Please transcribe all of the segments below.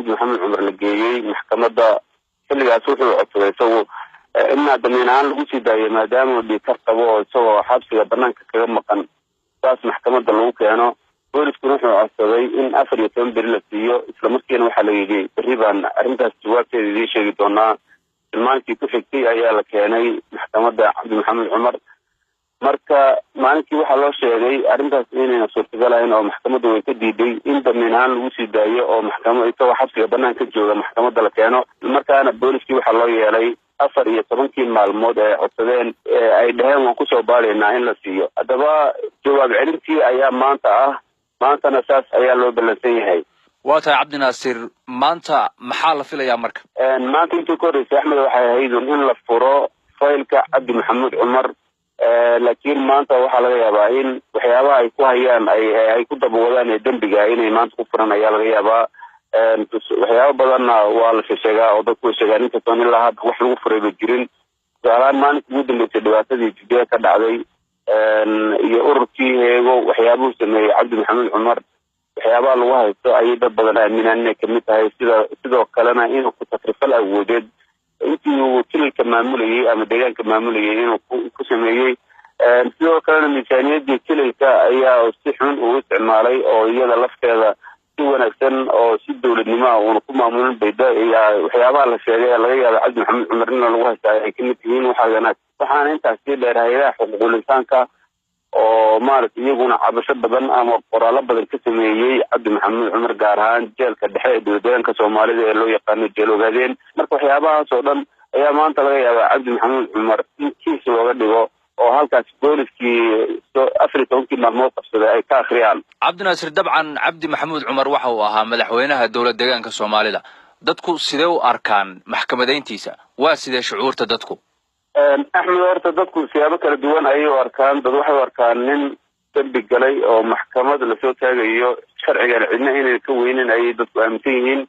Maxamed Cumar la geeyey maxkamadda, xilligaas wuxuu codsaday isagu inaa damiin ahaan lagu sii daayo, maadaama uu dhiigkar qabo oo isagoo xabsiga banaanka kaga maqan saas maxkamadda lagu keeno. Booliskuna wuxuu codsaday in 14 beri la siiyo. Islamarkiina waxaa la yidhi berri baan arrintaas jawaabteeda idiin sheegi doonaa. Tilmaankii ku xigtay ayaa la keenay maxkamadda Cabdi Maxamed Cumar. Marka maalinkii waxaa loo sheegay arrintaas inayna suurtagal ahayn oo maxkamaddu way ka diiday in damiin ahaan lagu sii daayo oo maxkama isagoo xabsiga banaanka jooga maxkamadda la keeno. Markaana booliskii waxaa loo yeelay 14-kii maalmood ee codsadeen ay dhaheen waan kusoo baadaynaa in la siiyo. Haddaba jawaab celintii ayaa maanta ah, maantana saas ayaa loo ballansan yahay. Waa tahay, Cabdinaasir, maanta maxaa la filayaa marka? Maanta intii ka horreysay, Axmed, waxay ahayd in la furo faylka Cabdi Maxamuud Cumar, laakiin maanta waxaa laga yaabaa in waxyaabaha ay ku hayaan ay ku dabawadaan ee dembiga inay maanta ku furan ayaa laga yaabaa. Waxyaaba badanna waa la sheegaa oo dadku way sheegaan, inkastoon ilaa hadda wax lagu furay ba jirin. Tusaalahaan, maalinka ugu dambeysay dhibaatadii Judea ka dhacday iyo ururkii Heego waxyaabuhu sameeyey Cabdi Maxamuud Cumar, waxyaabaha lagu haysto ayay dad badan aaminaan inay kamid tahay, sida sidoo kalena inuu ku takrifal awoodeed intii uu kililka maamulayay ama deegaanka maamulayay inuu ku sameeyey. Sidoo kalena miisaaniyaddii kililka ayaa si xun uu isticmaalay oo iyada lafteeda si wanaagsan oo si dowladnimo ah uuna ku maamulin bayda. Waxyaabaha la sheegay ee laga yaaba Cabdi Maxamed Cumar in lagu haystaa ay kamid yihiin. Waxaana intaas sii dheer hay-adaha xuquuqul insaanka oo maaragtay iyaguna cabasho badan ama qoraallo badan ka sameeyey Cabdi Maxamuud Cumar, gaar ahaan jeelka dhexe ee dowladdeegaanka Soomaalida ee loo yaqaano Jeel Ogaadeen. Marka waxyaabahaas oo dhan ayaa maanta laga yaabaa Cabdi Maxamuud Cumar in kiis looga dhigo oo halkaas booliskii 14-kii maalmood qabsaday ay ka akhriyaan. Cabdinaasir, dabcan Cabdi Maxamuud Cumar waxa uu ahaa madaxweynaha dowlad deegaanka Soomaalida. Dadku sidee u arkaan maxkamadayntiisa? Waa sidee shucuurta dadku? Axmed, horta dadku siyaabo kala duwan ayay u arkaan. Dad waxay u arkaan nin dembi galay oo maxkamad lasoo taagayo, sharcigan cidna inayna ka weynin ayay dadku aaminsan yihiin.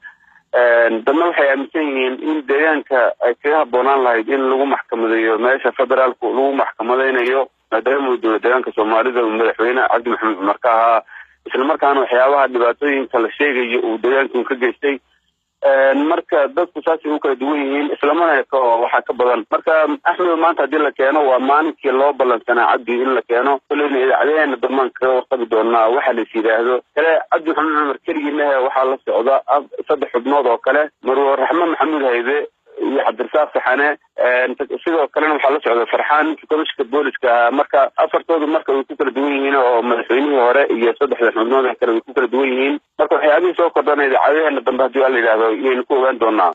Dadna waxay aaminsan yihiin in deegaanka ay kaga habboonaan lahayd in lagu maxkamadeeyo meesha federaalku lagu maxkamadeynayo, maadaama uu dowlad deegaanka Soomaalida uu madaxweyne Cabdi Maxamed Cumar ka ahaa, islamarkaana waxyaabaha dhibaatooyinka la sheegayo uu deegaanku ka geystay. Marka dadku saasay u kala duwan yihiin, islamana eko waxaa ka badan. Marka, Axmed, maanta haddii la keeno waa maalinkii loo ballansanaa Cabdi in la keeno. Koleyna idaacadaheena dambaan kaga warqabi doonaa waxa lais yidhaahdo kale. Cabdi Maxamed Cumar keligii mehe, waxaa la socda saddex xubnood oo kale: Marwo Raxme Maxamuud Haybe iyo Cabdirasaaq Saxane. Sidoo kalena waxaa la socda Farxaan, ninkii komishinka booliska ahaa. Marka afartoodu marka way ku kala duwan yihiin oo madaxweynihii hore iyo saddexda xubnood ee kale way ku kala duwan yihiin. Marka waxyaabihii soo kordhana idaacadaheena dambe haddii waa la yidhahdo yaynu ku ogaan doonaa.